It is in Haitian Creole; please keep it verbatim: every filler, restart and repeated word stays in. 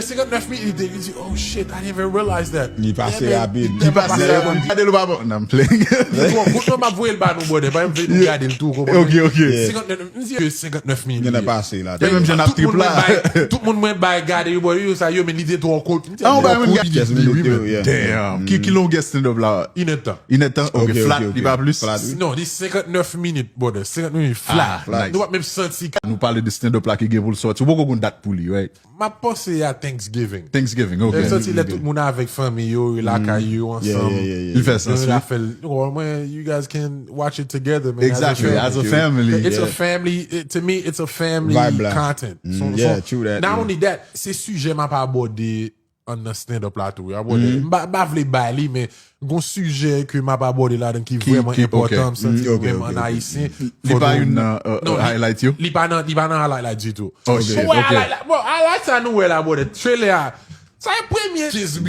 senkantnèf minit, li di, "Oh shit, I didn't even realize that." Li pase rapid. Li pase rapid. Gade l pa bon. Nan m plen. Bon, kout mwen m ap voye l ba nou, brother. Pa m vle nou gade l tou, konprann? Ok, ok. Senkantnèf, m di ke senkantnèf minit. Gen nan pase la. E menm jan ap Tout trip moun mwen la. bay, tout moun mwen bay gade yo, bò, yo sa yo, men li te twò kout. M di, Ah, on bay twò moun kout. gade Quinze minutes, yeah. Damn. Ki, ki longès stand-up la? Inèdtan. Inèdtan? Ok, Ok, flat, ok, ok. li pa plis? Flat, wi. Non, li senkantnèf minit, brother. Senkantnèf minit, flat. Ah, nice. Nou pa menm santi. Nou pale de stand-up la ki gen pou l sòti. Ou poko konn dat pou li, right? M ap panse a Thanksgiving. Thanksgiving, ok. Mwen santi lè tout moun avèk fanmi yo, yo lakay yo, Yeah, ansanm. yeah, yeah, yeah. Li fè sans, Yo wi. la fè l, ou konprann, you guys can watch it together, man. Exactly, as a family. It's a Yeah. family, it, to me, it's a family Vibe la. content. So, Mm, yeah, so, true that, not yeah. only that, se sijè m ap abòde an nan stand-up la tou. Abòde. M pa, m pa vle bay li, men gon sijè ke m ap abòde ladan ki Ki, vrèman ki, ok. enpòtan, m santi Mm, ok, menm ok, an ok. ayisyen. Li pa youn nan uh, Non, uh, highlight yo? Li pa nan, li pa nan highlight la ditou. Ok, So, wè, ok. Highlight la, bon, highlight sa nou wè la, brother. Trailer a. Sa e premye quinze